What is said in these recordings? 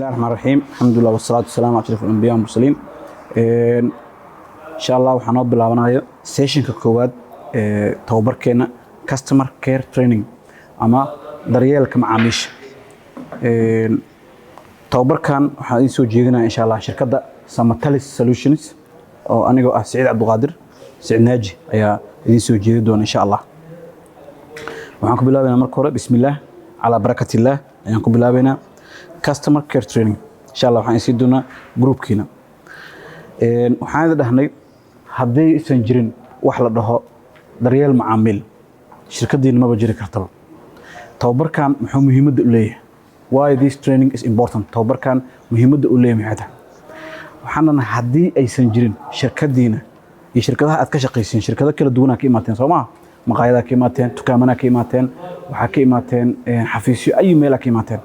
Bismillahi raxmaan raxiim, alxamdulilah wasalaatu wasalaamu cala ashraf alambiya walmursaliin. Insha Allah waxaa noo bilaabanayo sessionka koowaad ee tababarkeena customer care training ama daryeelka macaamiisha. Tababarkan waxaan idin soo jeedinaya insha Allah shirkadda Samatalis Solutions, oo anigoo ah Siciid Cabdiqaadir Siciid Naaji ayaa idin soo jeedi doona insha Allah. Waxaan ku bilaabaynaa marka hore bismillaah, calaa barakatillaah ayaan ku bilaabaynaa customer care training. Insha Allah waxaan isii doonaa groupkiina. Waxaan idin dhahnay, haddaysan jirin wax la dhaho daryeel macaamiil, shirkaddiina maba jiri kartaba. Tababarkan muxuu muhiimadda u leeyahay? Why this training is important? Tababarkan muhiimadda u leeyahay maxay tahay? Waxaan dhahnay, haddii aysan jirin shirkaddiina iyo shirkadaha aad ka shaqaysiin, shirkado kala duwanaa ka imaateen, soo maha? Maqaayadaa ka imaateen, dukaamanaa ka imaateen, waxaa ka imaateen xafiisyo, ayu meelaa ka imaateen,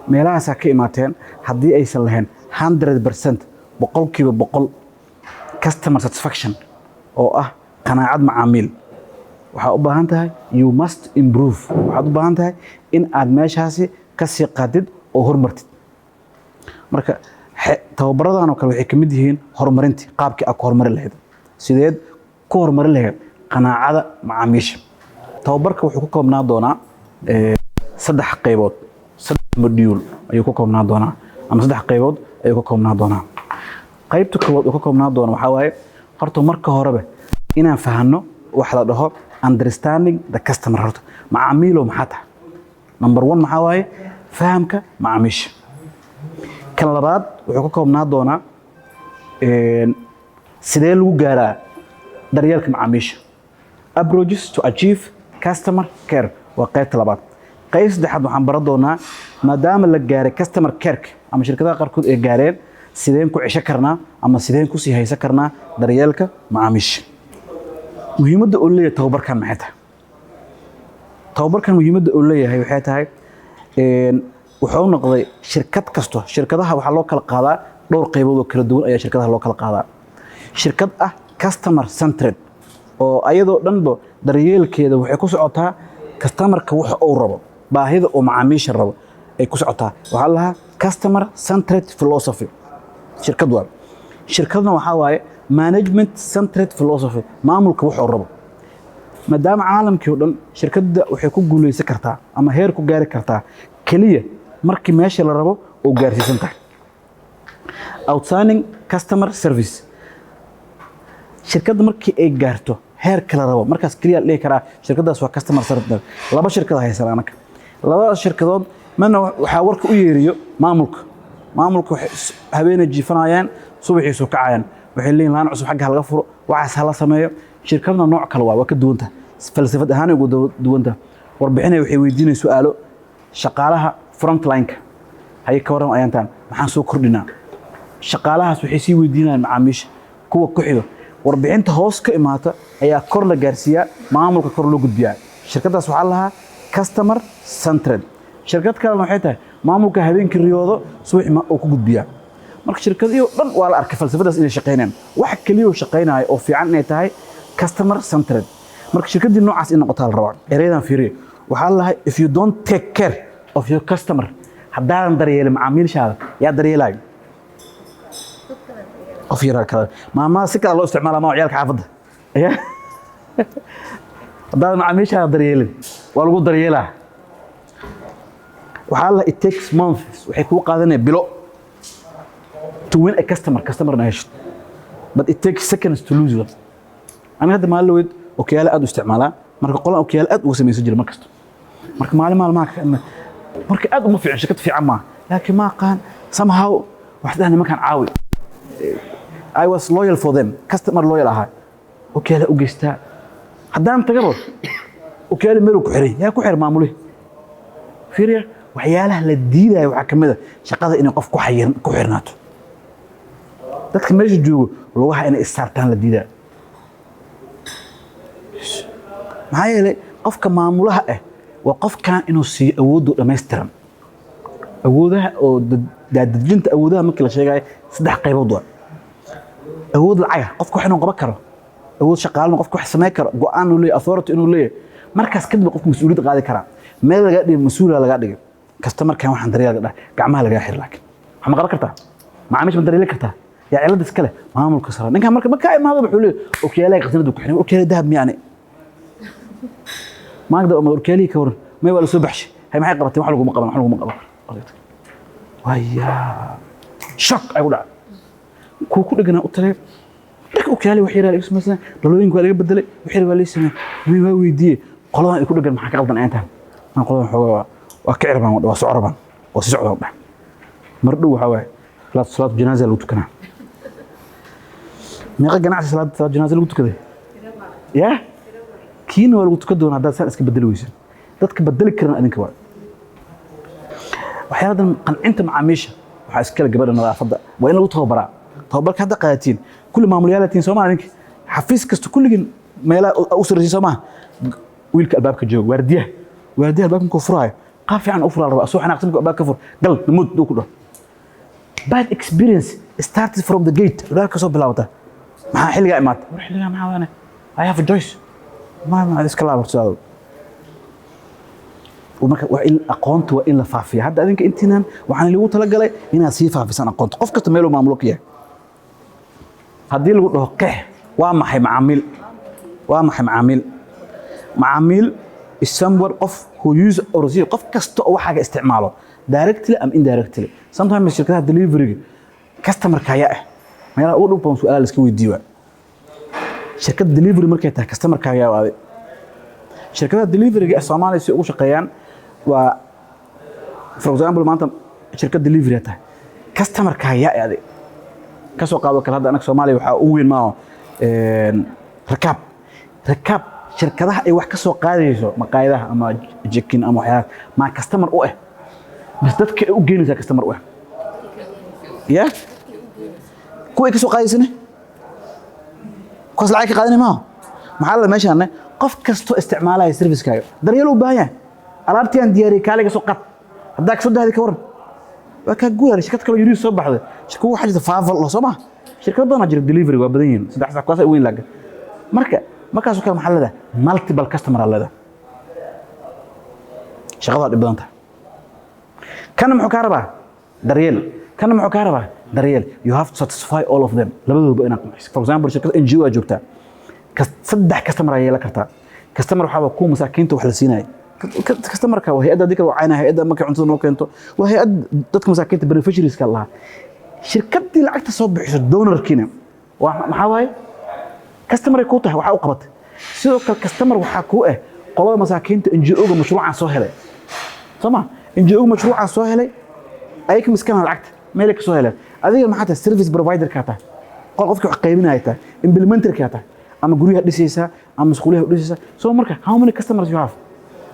meelahaasaa ka imaateen. Haddii aysan lahayn 100%, 100%, customer satisfaction oo ah qanaacad macaamiil, waxaa u baahan tahay, you must improve, waxaad u baahan tahay in aad meeshaasi ka sii qaadid oo horumartid. Marka tababaradan oo kale waxay ka mid yihiin horumarintii, qaabkii aad ku horumari lahayd, sideed ku horumarin lahayd qanaacada macaamiisha. Tababarka wuxuu ku koobnaa doonaa saddex qaybood, saddex module ayuu ku koobnaa doonaa ama saddex qaybood ayuu ka koobnaa doonaa. Qaybta koowaad uu ka koobnaa doono waxaa waaye, horta marka horeba inaan fahanno wax la dhaho understanding the customer. Horta macaamiilow maxaa tahay? Number one maxaa waaye? Fahamka macaamiisha. Kan labaad wuxuu ka koobnaa doonaa sidee lagu gaaraa daryeelka macaamiisha, approaches to achieve customer care, waa qaybta labaad. Qayb saddexaad waxaan baran doonaa, maadaama la gaaray customer careka ama shirkadaha qaarkood ay gaareen, sideen ku cesho karnaa ama sideen kusii haysan karnaa daryeelka macaamiisha. Muhiimadda uu leeyahay tababarkan maxay tahay? Tababarkan muhiimadda uu leeyahay waxay tahay, wuxuu noqday shirkad kasto, shirkadaha waxaa loo kala qaadaa dhowr qaybood oo kala duwan ayaa shirkadaha loo kala qaadaa. Shirkad ah customer centered, oo ayadoo dhanba daryeelkeeda waxay ku socotaa customerka, waxa uu rabo, baahida uu macaamiisha rabo ay ku socotaa, waxaa la lahaa customer centered philosophy shirkad waa. Shirkadna waxaa waaye management centered philosophy, maamulka wuxuu rabo. Maadaama caalamkii oo dhan shirkadda waxay ku guuleysan kartaa ama heer ku gaari kartaa keliya markii meesha la rabo oo gaarsiisan tahay outstanding customer service. Shirkadda markii ay gaarto heerka la rabo, markaas keliya la dhihi karaa shirkaddaas waa customer service. Laba shirkad haysan anaka, labadaas shirkadood midna waxaa warka u yeeriyo maamulka. Maamulka waxay habeenay jiifanayaan, subaxii soo kacayaan, waxay leeyihin laan cusub xagga ha laga furo, waxaas hala sameeyo. Shirkadna nooc kale waa ka duwanta, falsafad ahaan ugu duwanta. Warbixinay waxay weydiinayaan su'aalo shaqaalaha frontline-ka: haye, ka warran ayaantaan, maxaan soo kordhinaa? Shaqaalahaas waxay sii weydiinayaan macaamiisha kuwa ku xigo. Warbixinta hoos ka imaata ayaa kor la gaarsiiyaa, maamulka kor loo gudbiyaa. Shirkaddaas waxaa lahaa customer centered. Shirkad kalena waxay tahay maamulka habeenkii riyoodo, subaxii uu ku gudbiyaa. Marka shirkadihii oo dhan waa la arkay falsafadaas inay shaqaynayaan. Wax keliya oo shaqaynaya oo fiican inay tahay customer centered. Marka shirkaddii noocaas in noqotaa la rabaa. Erayadan fiiriya, waxaa la lahay: if you don't take care of your customer, haddaadan daryeelin macaamiilshaada, yaa daryeelayo? Qof yaraa kale maamada si kale loo isticmaala maa ciyaalka xaafadda ya. Haddaadan macaamiishaada daryeelin, waa lagu daryeelaa. Waxaa la it takes months, waxay kuu qaadanaya bilo, to win a customer, customerna heshid, but it takes seconds to lose them. Aniga hadda maalin laweyd okiyaale aad u isticmaalaa. Marka qolan okiyaale aad uga samaysan jira mar kasta. Marka maalin maalmaha marka aad uma fiicin, shirkad fiican maaha, laakiin ma aqaan, somehow waxaa dhahay nimankaan caawi. I was loyal for them, customer loyal ahaa. Okiyaale u geystaa, haddaan tagaba okiyaale meeluu ku xiray, yaa ku xiray? Maamulihi. Fiiriya, waxyaalaha la diidayo waxaa ka mid a shaqada inay qof ku xirnaato. Dadka meesha joogo lugaha inay issaartaan la diidaa. Maxaa yeelay, qofka maamulaha ah waa qofkan inuu siiyo awooddu dhammaystiran. Awoodaha oo daadejinta awoodaha markii la sheegayo, saddex qaybood waa: awood lacaga, qofka wax inuu qaban karo; awood shaqaalena, qofka wax samayn karo, go'aan inuu leeyahay, authority inuu leeyahay. Markaas kadib qofka mas'uuliyad qaadi karaa. Meel lagaa dhigay, mas-uula lagaa dhigay, customerkan waxaan daryeelka dhah, gacmaha lagaa xir. Laakiin Wax ma qaban kartaa? Macaamiisha ma daryeeli kartaa? Yaa cilada iska leh? Maamulka sare. Ninkan marka ma kaa imaado, wuxuu leeyahay okiyaalaha qasnadu ku xiran, okiyaala dahab miyaane maagda ama okiyaalihii ka waran? May, waa la soo baxshay. Hay, maxay qabatay? Wax laguma qaban, wax laguma qaban. Waya shock ay ku dhacay. Kuwa ku dheganaa u tagay dharka, okiyaali wax yaraa laga samaysan, dhalooyinka waa laga bedelay, wax yar waa laga sameeyey. May, waa weydiiyey qoladan ay ku dhegan, maxaa ka qaldan intaan? Ma qoladan xoogaa waa kici rabaan, waa soco rabaan, waa sii socdaan. Dheh mar dhow waxaa waaye salaad janaaza lagu tukanaa. Meeqa ganacsi salaad janaaza lagu tukaday? Ya kiina waa lagu tukan doonaa haddaad saan iska bedeli weysan. Dadka bedeli karan adinka waa. Waxyaaladan qancinta macaamiisha waxaa iskale gabadha nadaafadda. Waa in lagu tababaraa. Tababarka hadda qaadatiin kulli maamulayaal tiin soo maa? Idinka xafiis kasta kulligin meelaha u sarreysiin soo maa? Wiilka albaabka jooga, waardiyaha, waardiyaha albaabka markuu furaayo, qaab fiican u furaa la rabaa. Soo xanaaqsan markuu albaabka fur, gal namood duu ku dhaho. Bad experience started from the gate, albaabka kasoo bilaabata. Maxaa xilligaa imaatay? War xilligaa maxaa waane? I have a choice. Ma iska laabarto sidaado. Marka waa in aqoonta waa in la faafiya. Hadda adinka intiinan waxaan lagu talagalay inaad sii faafisaan aqoonta, qof kasta meeluu maamulo ka yahay. Haddii lagu dhaho qeex, waa maxay macaamiil? Waa maxay macaamiil? Macaamiil is someone, qof, who use or receive, qof kasta oo waxaaga isticmaalo directly ama indirectly. Sometimes shirkadaha delivery customer-ka ayaa ah. Meelaha ugu dhow badan su'aalaha la iska weydiiyo waa shirkad delivery markay tahay, customer-ka ayaa waaday. Shirkadaha delivery-ga ee Soomaaliya si ugu shaqeeyaan waa, for example, maanta shirkad delivery tahay, customer-ka ayaa aaday ka soo qaado kale. Hadda anaga Soomaaliya waxaa ugu weyn maaho rakaab. Rakaab shirkadaha ay wax ka soo qaadayso, maqaayadaha ama jikin ama waxyaalaha, maa customer u ah bas dadka ay u geynaysaa customer u ah? Ya kuwa ay ka soo qaadaysane, kuwaas lacag ka qaadanay maaho. Maxaa la meeshaan? Qof kastoo isticmaalaya service-kaaga daryeel u baahan yahay. Alaabtii aan diyaariyey kaaliga soo qad, haddaa kasoo dahdi ka waran, waa kaa guuraya. Shirkad kaloo yuriis soo baxday, shirkad waxaa jirta Faafal soo maha? Shirkado badanaa jira delivery, waa badan yihiin, saddex sax kuwaas ay weyn. Laakiin marka markaasoo kale maxaa leedahay? Multiple customer aa leedahay. Shaqada waa dhib badan tahay. Kana muxuu kaa rabaa? Daryeel. Kana muxuu kaa rabaa? Daryeel. You have to satisfy all of them, labadooba inaad qanciso. For example, shirkada NGO aa joogtaa, saddex customer aa yeelan kartaa. Customer waxaa waa kuwa masaakiinta wax la siinaya. Customer-ka waa hay'adda dikar wacayna, hay'adda markay cuntada noo keento, waa hay'ad dadka masaakiinta, beneficiaries-ka lahaa. Shirkaddii lacagta soo bixiso, donor-kiina, waa maxaa waaye? Customer ay kuu tahay, waxaa u qabatay. Sidoo kale customer waxaa kuu ah qolada masaakiinta, NGO-ga mashruucan soo helay soo ma? NGO-ga mashruucan soo helay ayaka miskana lacagta meelay ka soo heleen. Adiga maxaa tahay? Service provider-kaa tahay, qol qofkii wax qaybinaya tahay, implementer-kaa tahay, ama guryaha dhisaysaa ama masquuliyaha dhisaysaa. So marka how many customers you have?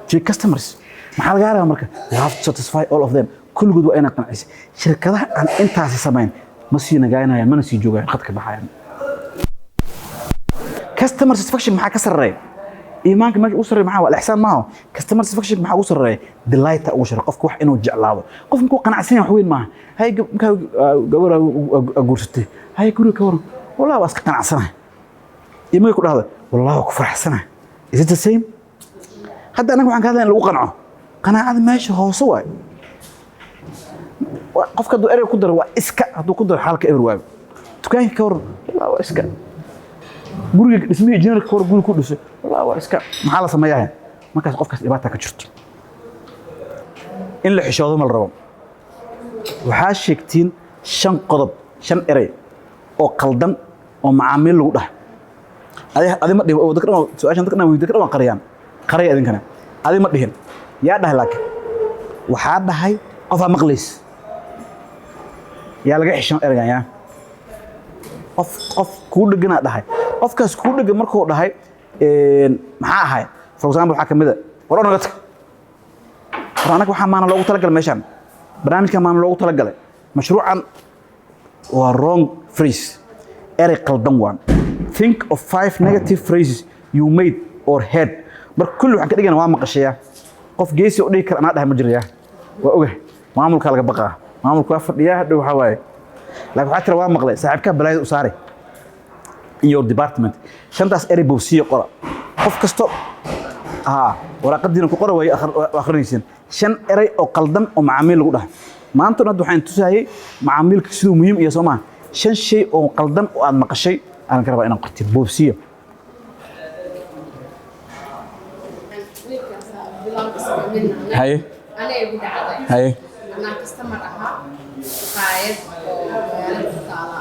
Three customers. Maxaa lagaa rabaa marka? You have to satisfy all of them. Kulligood waa inaad qancisay. Shirkadaha aan intaasi samayn ma sii nagaynayaan, mana sii joogayaan, khadka baxayaan. Customer satisfaction maxaa ka sarreeya? Iimaanka meesha ugu sarreeya maxaa waa? Alixsaan maaha. Customer satisfaction maxaa ugu sarreeya? Delight ugu sarreeya. Qofka wax inuu jeclaado. Qof markuu qanacsan yahay wax weyn maaha. Hay, markaa gabar guursatay, hay, guriga ka waran? Wallahi waa iska qanacsanahay. Iyo markay ku dhahdo, wallahi waa ku faraxsanahay, is it the same? Hadda anaga waxaan ka hadlaya in lagu qanco. Qanaacada meesha hoose waay. Qofka hadduu erey ku daro, waa iska, hadduu ku daro xaalka eber waayo. Dukaanka ka waran? Wallahi waa iska. Guriga dhismihii injineerka ka waran? Guriga ku dhisay? Wallahi waa iska. Maxaa la sameeyaa markaas? Qofkaas dhibaata ka jirto. In la xishoodo ma la rabo. Waxaa sheegtiin shan qodob, shan erey oo qaldan oo macaamiil lagu dhahay. Adi ma dhihin oo dadka dhan su-aashan, dadka dhan dadka dhan waa qariyaan. Qaraya idinkana. Adi ma dhihin, yaa dhahay? Laakiin waxaa dhahay qofaa maqlays. Yaa laga xishoon ereygan? Yaa qof kuu dheganaa dhahay. Qofkaas kuu dhegan markuu dhahay maxaa ahay? For example, waxaa kamid a, war onaga tag, war anaga waxaa maana loogu talagalay meeshaan, barnaamijkan maana loogu talagalay, mashruucan. Waa wrong phrase, erey qaldan waan. Think of five negative phrases you made or heard. Marka kulli waxaan ka dhigana waa maqashayaa. Qof geesi u dhihi kara anaa dhahay ma jiraya. Waa ogahay, maamulkaa laga baqaa, maamulka waa fadhiyaa hadhow. Waxaa waaye, laakiin waxaa tira waa maqlay saaxiibkaa balaayada u saaray in your department. Shantaas erey bowsiye qora qof kasto. Haa, waraaqadiina ku qora, way akhrinaysiin. Shan erey oo qaldan oo macaamiil lagu dhahay. Maanta hadda waxaan tusayay macaamiilka siduu muhiim iyo soo maaha. Shan shay oo qaldan oo aad maqashay aan ka rabaa inaan qortid boobsiyo. Wiilkaas bilowga isku Haye. Aniga igu dhacday. Haye. Anaa customer ahaa maqaayad oo magaalada ku taala,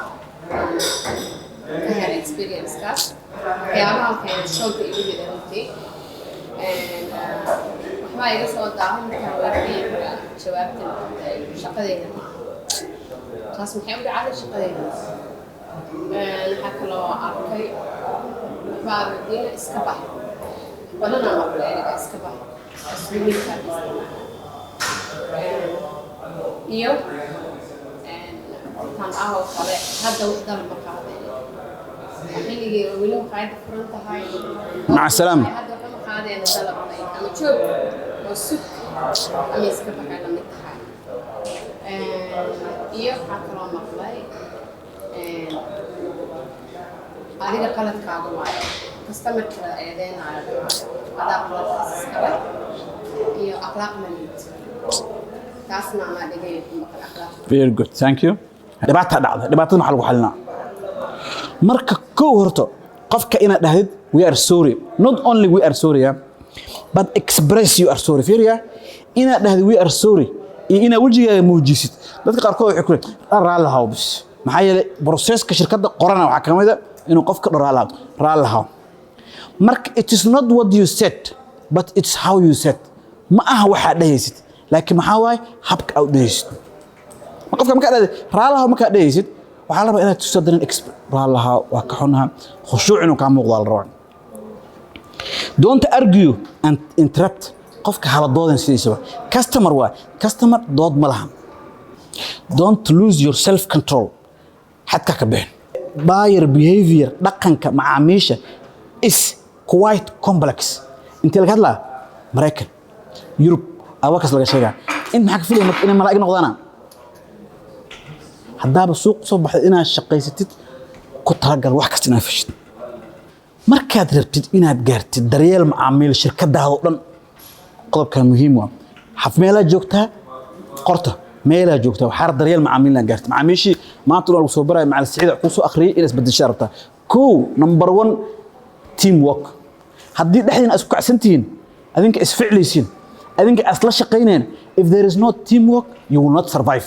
ka helay experience-kaas. Waxyaabaha keenay shock-ga igu riday runtii. Waxbaa iga soo daahay markaan weydiiyey, jawaabta noqotay shaqadeyda ma aha. Taas maxay u dhacday? Shaqadeyda ma aha. Waxaa kaloo arkay waxbaa weydiina, iska bax. Badanaa maqlay aniga iska bax isla wiilkaa. Iyo tan ah oo kale, hadda wax dalab ma qaadayno xilligii weli maqaayadda furan tahay. Maca salaama. Hadda waxba ma qaadayno dalabnay, ama joog oo sug ama iska baxay la mid tahay. Iyo waxaa kaloo maqlay adiga qaladkaaga waayo, customerka la eedeynayo, adaa qaladkaas iskale iyo akhlaaq malid. Taasna anaa dhegay ku maqal akhlaaq. Very good, thank you. Dhibaata dhacda, dhibaatada maxaa lagu xalinaa? Marka kow horto qofka inaad dhahdid "We are sorry." Not only "We are sorry," yeah, but express you are sorry. Fiiriya, inaad dhahdid "We are sorry" iyo inaad wejigaaga muujisid. Dadka qaarkood waxay ku leeyihiin raalli haw bis, maxaa yeelay processka shirkadda qorana waxaa ka mid a inuu qofka dho raalli haw, raalli haw. Marka it is not what you said, but it's how you said. Ma aha waxaad dhehaysid, laakiin maxaa waaye? Habka aad u dhehaysid. Qofka markaa dhahday raalaha, markaa dhehaysid, waxaa la rabaa inaad tuso dareen raalaha, waa ka xunaha, khushuuc inuu kaa muuqdaa la rabaa. Don't argue and interrupt. Qofka hala doodan sidiisaba. Customer waa customer, dood ma lahan. Don't lose your self control, xadka ka bixin. Buyer behavior, dhaqanka macaamiisha, is quite complex. Intee laga hadlaa? Maraykan, Yurub, awakaas laga sheegaa. In maxaa ka filaya marka? Inay malaa'ig noqdaana? Haddaaba suuq soo baxday inaad shaqaysatid, ku talagal wax kasta inaad fashid. Markaad rabtid inaad gaartid daryeel macaamiil shirkadaada oo dhan, qodobkan muhiim waa. Xaf meelaa joogtaa, qorta meelaa joogtaa, waxaa daryeel macaamiil inaad gaartid. Macaamiishii maanta dhan lagu soo baraya, macal Siciid kuu soo akhriyay, inaad isbedeshaa rabtaa. Kow, number one, team work. Haddii dhexdiina isku kacsan tihiin, adinka isficlaysiin, adinka isla shaqayneen, if there is no teamwork, you will not survive.